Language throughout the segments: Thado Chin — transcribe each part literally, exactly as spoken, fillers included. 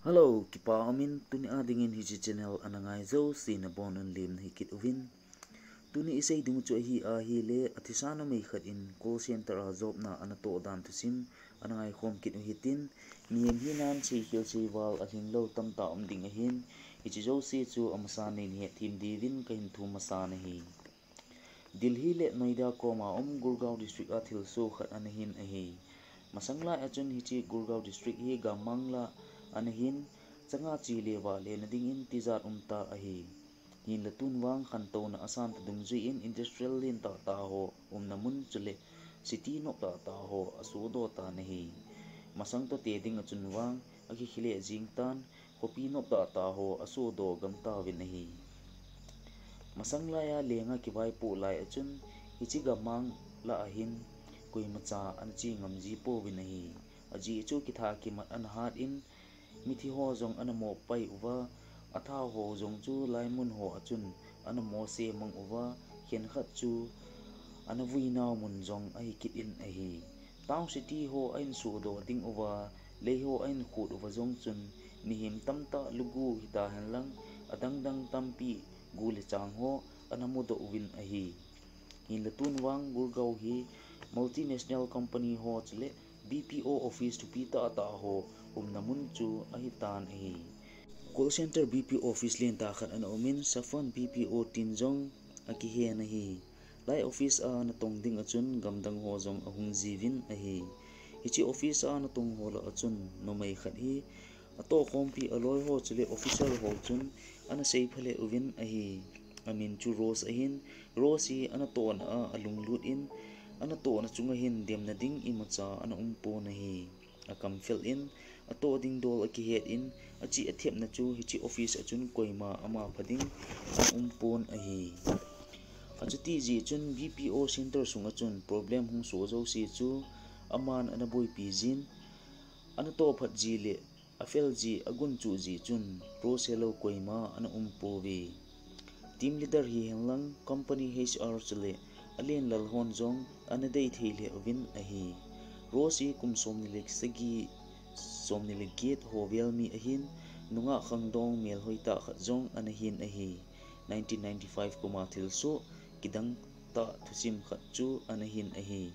Hello, kipa umin tuni a dingin hiche channel ana ngai jouse nabonun lemna hi kit uvin. Tuni isei ding chu ahi ahile, athisa numei khat in call center a jobna ana toh dan thusim ana ngaikhom kit u hitin, mihem hinan seikhel seival alhinglou tamtah um ding ahin, hiche jouse chu amasan in hethem diuvin kahin thum masa nahi. Delhi le Noida koma um Gurgaon district a thilsoh khat ana hin ahi. Masang lai a chun hiche Gurgaon district hi gammang lah ana hin, changa che le vale na dingin tijat umtah ahi. Hinla tun vang khantouna asan ta dungjuiyin industrial lentah tah ho umna mun chule city noptah tah ho asohdoh tan ahi. Masang toh te ding a chun vang akikhel jing tan, khopi noptah tah ho asohdoh gam tauvin ahi. Masang laiya lenga kivaipoh lai a chun hiche gammang lah a hin koimacha ana che ngam ji pouvin ahi. Ajeh chu kitha kimat ana hat in, mithi ho jong ana mo pai uva, athao ho jong chu laimun ho a chun ana mo se mang uva, khenkhat chu ana vuinau mun jong ahi kit in ahi. Town city ho a insohdoh ding uva, lei ho a inkhut uva jong chun mihem tamtah lugu hita henlang, adang dang tampi gu le chang ho ana mudoh uvin ahi. Hinla tun vang Gurgaon hi multinational company ho chule B P O office thupi tah tah ho umna mun chu ahi tan ahi. Call center B P O office lentah khat ana umin, Saffron B P O tin jong akihen ahi. Lai office a natong ding a chun gamdang ho jong ahung jiuvin ahi. Hiche office a natong ho lah a chun numei khat hi atohkhompi aloi ho chule officer ho chun ana seipha le uvin ahi. Amin chu Rose ahin, Rose hi anatohna a alunglut in, anatohna chunga hin demna ding imacha ana umpon ahi. Akam fel in, atoh ding dol akihet in, ache athepna chu hiche office a chun koima ama pha ding ana umpon ahi. Achuti jeh chun B P O center sunga chun problem hung soh jouse chu aman ana boipi jin, anatoh phat ji le afel ji, agunchu ji chun Rose helou koima ana umpouve. Team leader hihen lang company H R chule alen lal hon jong ana dei thei lheh uvin ahi. Rose hi kum somni le sagi, somni le get ho vel mi ahin, nungah khangdong melhoi tah khat jong ana hin ahi. Nineteen ninety-five kuma thilsoh kidang tah thusim khat chu ana hin ahi.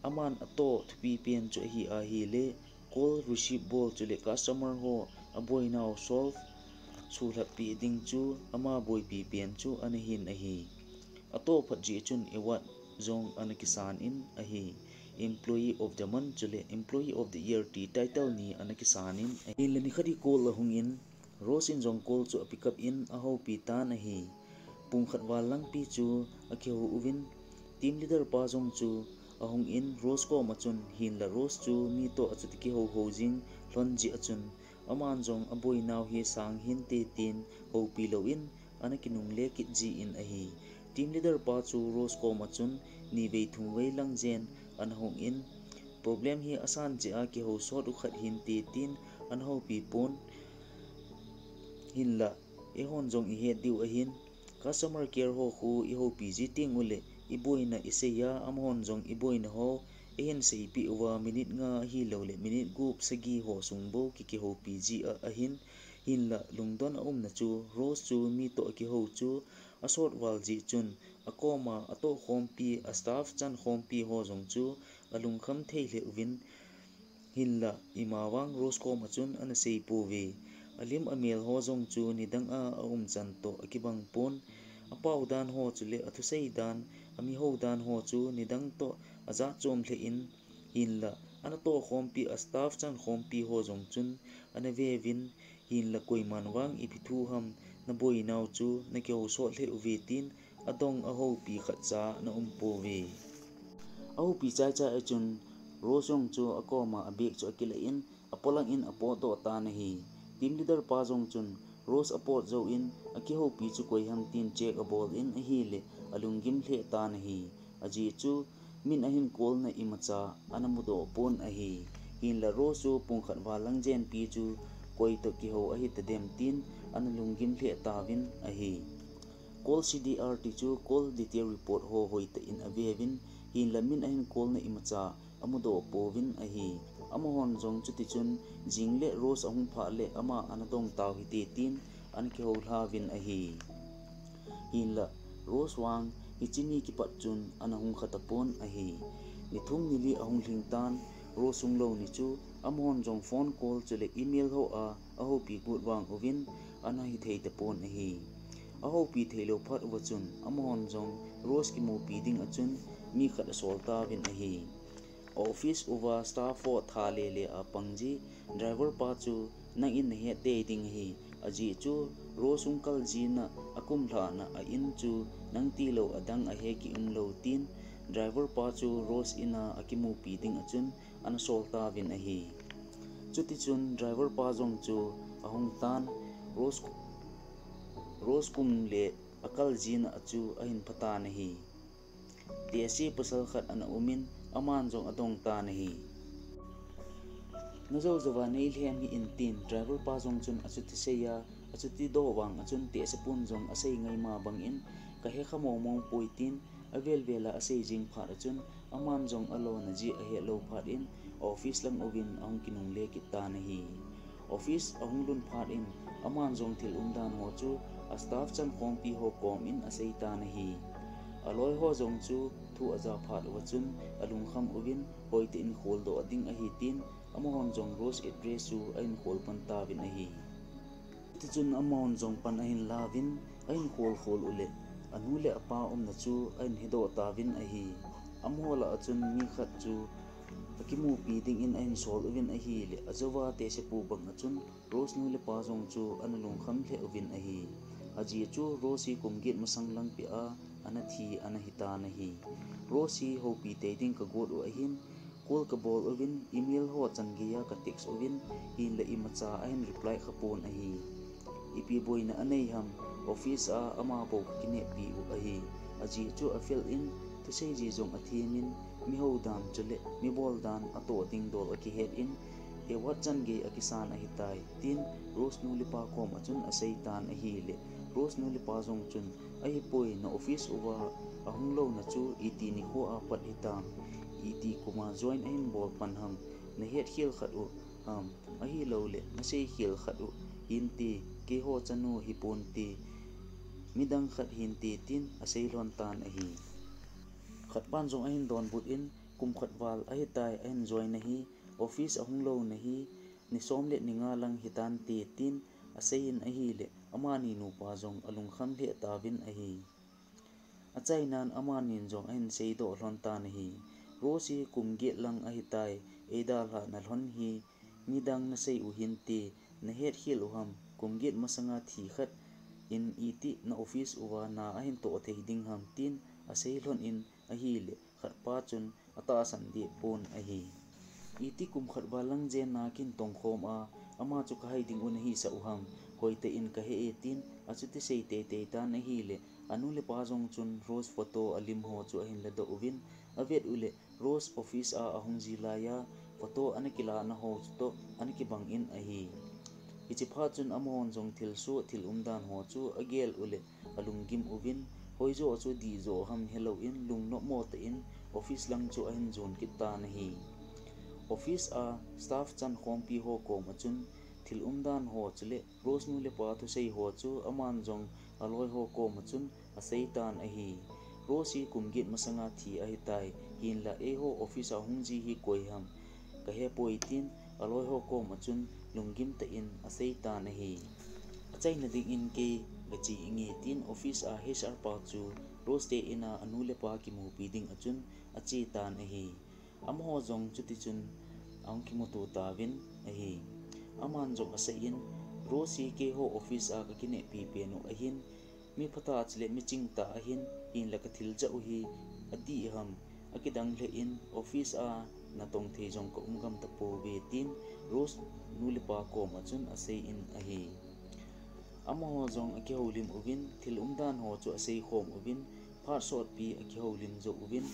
Aman atoh thupi pen chu ahi ahile, call receive bol chule customer ho aboinau solve sulhap pi ding chu ama boipi pen chu ana hin ahi. Atoh phat jeh chun award jong ana kisan in ahi. Employee of the Month chule Employee of the Year ti title ni ana kisan in ahi. Hinla nikhat hi call ahung in, Rose in jong call chu apick up in ahoupi tan ahi. Pungkhat val lang pi chu akihou uvin, team leader pa jong chu ahung in Rose koma chun, hinla Rose chu mi toh achuti kihou hou jing lhon jeh a chun, aman jong aboinau hi sang hinte tin houpi louvin ana kinungle kit ji in ahi. Team leader pa chu Rose koma chun nivei thumvei lang jen ana hung in, problem hi asan jeh a kihou sot u khat hinte tin ana houpi pon. Hinla eihon jong ihet diu ahin, customer care ho khu ihoupi ji teng ule iboina isei a, amahon jong iboina ho eihin seipeh uva, minute nga ahiloule minute gup sagi ho sung bou ki, kihoupi ji a ahin. Hinla lungdon aumna chu Rose chu mi toh akihou chu asot val jeh chun, akoma atohkhompi, a staff chankhompi ho jong chu alungkham thei lheh uvin, hinla ima vang Rose koma chun ana seipouve. Alim amel ho jong chu nidang a aumchan toh akibang pon. Apao dan ho chule athusei dan, amihou dan ho chu nidang toh ajat chom lheh in, hinla anatohkhompi, a staff chankhompi ho jong chun ana veuvin, hinla koiman vang ipi thu ham naboinau chu nakihou sot lheh uve tin adong ahoupi khatcha ana umpouve. Ahoupi chaichai a chun Rose jong chu akoma abag chu akilah in, apolang in apotdoh tan ahi. Team leader pa jong chun Rose apot jouvin, akihoupi chu koi ham tin check abol in ahile, alunggim lheh tan ahi. Ajeh chu min ahin call na imacha ana mudoh pon ahi. Hinla Rose chu pungkhat val lang jen pi chu koi toh kihou ahitadem tin ana lunggim lheh tauvin ahi. Call C D R ti chu call detail report ho hoitah in aveuvin, hinla min ahin call na imacha amudoh pouvin ahi. Amahon jong chuti chun, jing le Rose ahung phah le ama ana dong tau hite tin, ana kihou lha uvin ahi. Hinla, Rose vang, hiche ni kipat chun, ana hung kha tapon ahi. Ni thum ni li ahung lhing tan, Rose hung lou ni chu, amahon jong phone call chule email ho a, ahoupi got vang uvin, ana hithei tapon ahi. Ahoupi thei lou phat uva chun, amahon jong Rose kimupi ding a chun, mi khat asol tauvin ahi. Office uva staff ho tha lele a pang ji, driver pa chu nangin nahet tei ding ahi. Ajeh chu Rose hung kal jin a akum lhahna a in chu nang tilou adang ahe kium lou tin, driver pa chu Rose in a akimupi ding a chun ana sol tauvin ahi. Chuti chun driver pa jong chu ahung tan, Rose, Rose kum le akal jin a chu ahin pha tan ahi. Tehse pasal khat ana umin, aman jong adong tan ahi. Najou jouva neilhem hih in tin, driver pa jong chun achuti seiya, achuti doh vang a chun tehse pun jong asei ngai ma bangin, kahe kha mong mong poi tin, avel vel a asei jing phat a chun, aman jong alona jeh ahet lou phat in, office lang uvin ahung kinungle kit tan ahi. Office ahung lhun phat in, aman jong thil umdan ho chu a staff chankhompi ho kom in asei tan ahi. Aloi ho jong chu thu aja phat uva chun alungkham uvin, hoitah in kholdoh ding ahi tin, amahon jong Rose address chu ahin khol pan tauvin ahi. Tichun amahon jong pan ahin lauvin, ahin khol khol uleh, anu le apa umna chu ahin hedoh tauvin ahi. Amaho lah a chun mi khat chu akimupi dingin ahin sol uvin ahileh, ajouva tehse pu bang a chun Rose nu le pa jong chu ana lungkham lheh uvin ahi. Ajeh chu Rose hi kum get masang lang peh a ana thi ana hitan ahi. Rose hi houpi tei ding kagot u ahin, call kabol uvin, email ho chan geiya ka text uvin, hinla imacha ahin reply kha pon ahi. Ipi boina anei ham, office a ama bou kakinehpi u ahi. Ajeh chu afel in, thusei ji jong athem in, mi hou dan chule mi bol dan atoh ding dol akihet in, award chan gei akisan ahitai, tin Rose nu le pa kom a chun asei tan ahileh, Rose nu le pa jong chun, ahipoi, na office uva ahung louna chu iti nikho a pat hitam, iti kum a join ahin bol pan ham, nahet khel khat u ham, ahilouleh nasei khel khat u hinte, keiho chanu hiponte, midang khat hinte, tin asei lhon tan ahi. Khat pan jong ahin donbut in, kum khat val ahitai ahin join na hi, office ahung louna hi ni som le ni nga lang hitante, tin asei in ahileh, amani nupa jong alungkham lheh tauvin ahi. Achainan amanin jong ahin seidoh lhon tan ahi. Rose hi kum get lang ahitai, eidalhah na lhon hi, midang nasei u hinte, nahet khel u ham, kum get masanga thi khat in iti na office uva na ahin toh thei ding ham, tin asei lhon in ahileh, khat pa chun atahsan deh pon ahi. Iti kum khat val lang jen na kin tongkhom a, ama chu kahai ding u nahisah u ham, hoitah in kahe e, tin achuti sei teitei tan ahileh, anu le pa jong chun Rose photo alim ho chu ahin ladoh uvin, avet uleh, Rose office a ahung ji laiya, photo ana kilahna ho chutoh ana kibang in ahi. Hiche phat chun amahon jong thilsoh, thil umdan ho chu agel uleh, alunggim uvin, hoijo chu dihjo ham helouvin, lungnopmo tah in office lang chu ahin jon kit tan ahi. Office a staff chankhompi ho kom a chun, thil umdan ho chule, Rose nu le pa thusei ho chu aman jong aloi ho kom a chun asei tan ahi. Rose hi kum get masanga thi ahitai, hinlah eiho office a hung ji hi koi ham kahe poi, tin aloi ho kom a chun lunggim tah in asei tan ahi. Achaina dingin kei gache inge, tin office a H R pa chu Rose te in a anu le pa kimupi ding a chun ache tan ahi. Amaho jong chuti chun ahung kimuto tauvin ahi. Aman jong asei in, Rose hi keiho office a kakinehpi pen u ahin, mi phatah chule mi chingtah ahin, hinlah kathil jah u hi adih ham, akidang lheh in, office a natong thei jong kaum gam tapouve, tin Rose nu le pa kom a chun asei in ahi. Amaho jong akihoulim uvin, thil umdan ho chu asei khom uvin, phat sotpi akihoulim jou uvin,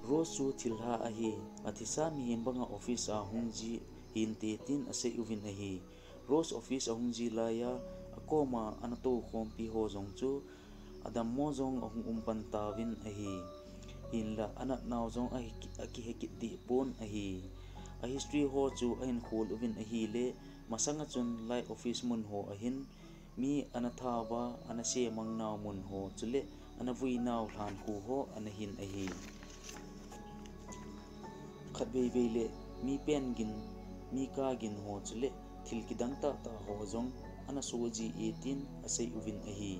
Rose chu thilha ahi, athisa mihem banga office a hung ji hinte, tin asei uvin ahi. Rose office ahung ji laiya, akoma ana toukhompi ho jong chu adammo jong ahung um pan tauvin ahi. Hinlah anatnau jong ahi, akihe kit deh pon ahi. a history ho chu ahin khol uvin ahile, masanga chun lai office mun ho ahin, mi ana thauva, ana semang nau mun ho chule ana vui nau lhankhu ho ana hin ahi. Khatvei vei le mi pen gin, mi ka gin ho chule thil kidang tahtah ho jong ana soh ji e tin asei uvin ahi.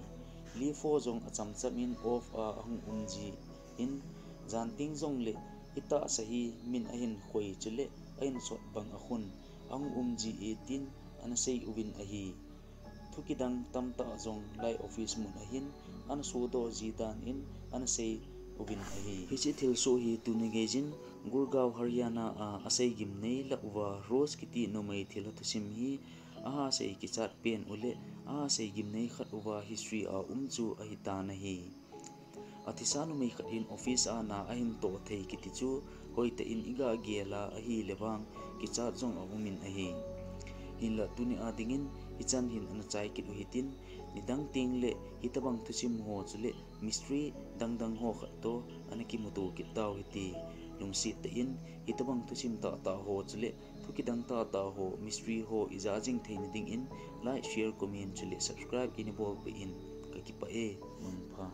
Leave ho jong achamcham in off a ahung um ji in, jan teng jongle hitahsa hi min ahin khoi chule ahin sot bang a khun ahung um ji e tin ana sei uvin ahi. Thu kidang tamtah jong lai office mun ahin ana sohdoh ji dan in ana sei uvin ahi. Hiche thilsoh hi tuni geiyin Gurgaon, Haryana a asei gimnei lah uva Rose kiti numei thilha thusim hi aha sei kichat pen ule aha sei gimnei khat uva history a um chu ahitan ahi. Athisa numei khat in office a na ahin toh thei kiti chu hoitah in iga gel a ahile vang kichat jong aumin ahi. Hinlah tuni a dingin hichan hin ana chai kit u hitin, nidang tengle hitobang thusim ho chule mystery dangdang ho khat toh ana kimuto kit tau hite. Lungset tah in hitobang thusim tahtah ho chule thu kidang tahtah ho, mystery ho ija jing theina dingin like, share, comment chule subscribe eina bolpeh in, kakipah e, mangpha.